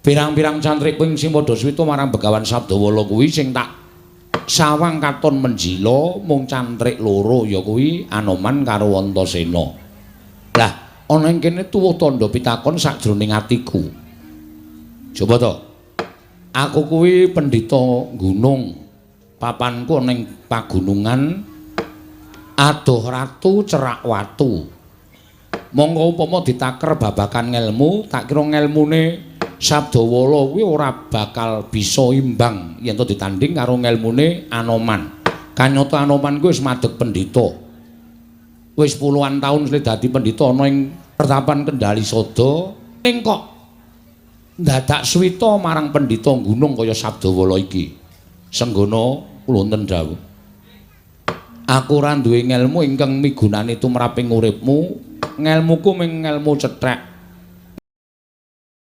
Pirang-pirang cantrik ping sing padha swita marang Begawan Sabdawala kuwi sing tak sawang katon menjila mung cantrik loro ya kuwi Anoman karo Antasena. Lah, ana ing kene tuwuh tandha pitakon sakjroning atiku. Coba to. Aku kuwi pendhita gunung. Papanku ana ing pagunungan adoh ratu cerak watu. Monggo upama ditaker babagan ngelmu, tak kira ngelmune Sabdawala kuwi ora bakal bisa imbang yen to ditanding karo ngelmune Anoman. Kanyata Anoman kuwi wis madeg pendhita. Wis puluhan taun suwe dadi pendhita ana ing pertapan Kendali Sada, ning kok ndadak swita marang pendhita gunung kaya Sabdawala iki. Senggono kula wonten dawuh. Aku ora duwe ngelmu ingkang migunani tumraping uripmu. Ngelmuku mung ngelmu cethek.